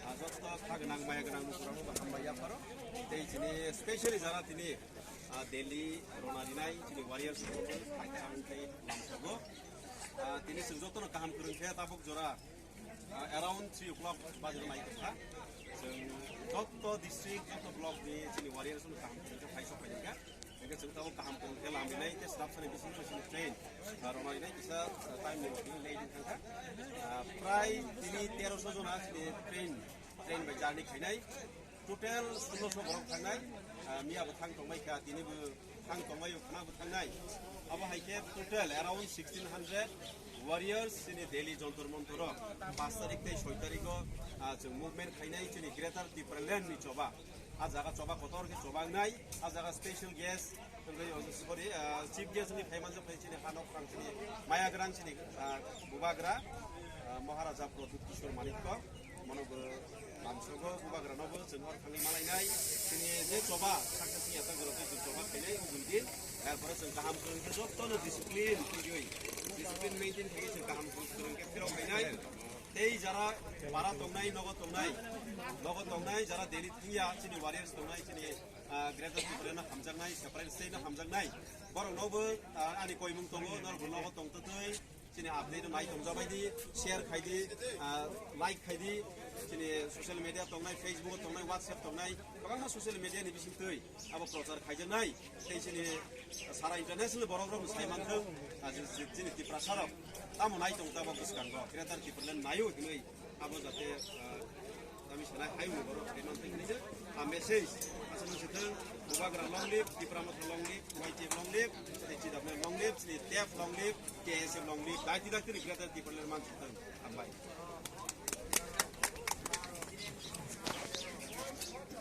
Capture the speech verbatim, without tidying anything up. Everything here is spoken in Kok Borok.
Ah, joto kha gwnang, maya gwnang, nukurano hambai yapharo. Tei chini specially jara tini, ah, Delhi rona rinai chini warriors rok phai thang tei lamsogo. Ah, tini chwng jotono kaham kwrwng khe tabuk jora, ah, around three o'clock bajero nai tongkha. Chwng joto district, joto block ni chini warriors no kaham kwrwng khe phai sok phai kha. Hingke chwng tabuk kaham kwrwng khe lam rinai tei staff sani bisingo chini train, ah, rona rinai kisa, ah, time ni late wngkha. Ah, prai tini terosho jona chini train, train bai journey khainai. Total sulosho borok thangnai, ah, miya bo thang tongbai kha, tini bo thang tongbai, khna bo thangnai. Abo hai khe total around sixteen hundred warriors chini Delhi Jantar Mantar o paanch tarik tei soi tarik o, ah, chwng movement khainai chini Greater Tipraland ni choba. Ah jaga choba kotor khe choba wngnai, ah jaga special guest, wngwi, oh, sorry, ah, chief guest wngwi phai manjak phai chini hanok rang chini maya grang chini, ah, bubagra, ah, Maharaja Pradyut Kishore Manikya, mono bo lamsogo bubagra no bo chwng hor thangwi malainai, chini je choba sakha sini ata goro tei chwng choba khainai o building, er pore chwng kaham kwrwng khe jotono discipline twiwi, discipline maintain khainai chwng kaham kwrwng khe phirok khainai. Tei jara para tongnai, nogo tongnai, nogo tongnai, jara Delhi thangya, chini warriors tongnai, chini, ah, Greater Tipraland no hamjaknai, separate state no hamjaknai. Borok nobo, ah, ani koimung tongo, norok bo nogo tongtwtwi, chini update no nai tongjabai di, share khai di, ah, like khai di, chini social media tongnai, Facebook tongnai, WhatsApp tongnai, kwbangma social media ni bisingtwi abo prochar khaijaknai. Tei chini sara international borok rok sai manthok, ah, je, je, chini Tiprasa rok tamo nai tong tabok bwskango Greater Tipraland naio hinwi abo jate, ah, tami sanai hai borok sai manthok hinwi je, ah, message aswk se thang bubagra long live, Tipra Motha long live, Y T F long live, tei chidapnai long live, chini T F long live, K S F long live, dai tidak tini Greater Tipraland man thang hambai.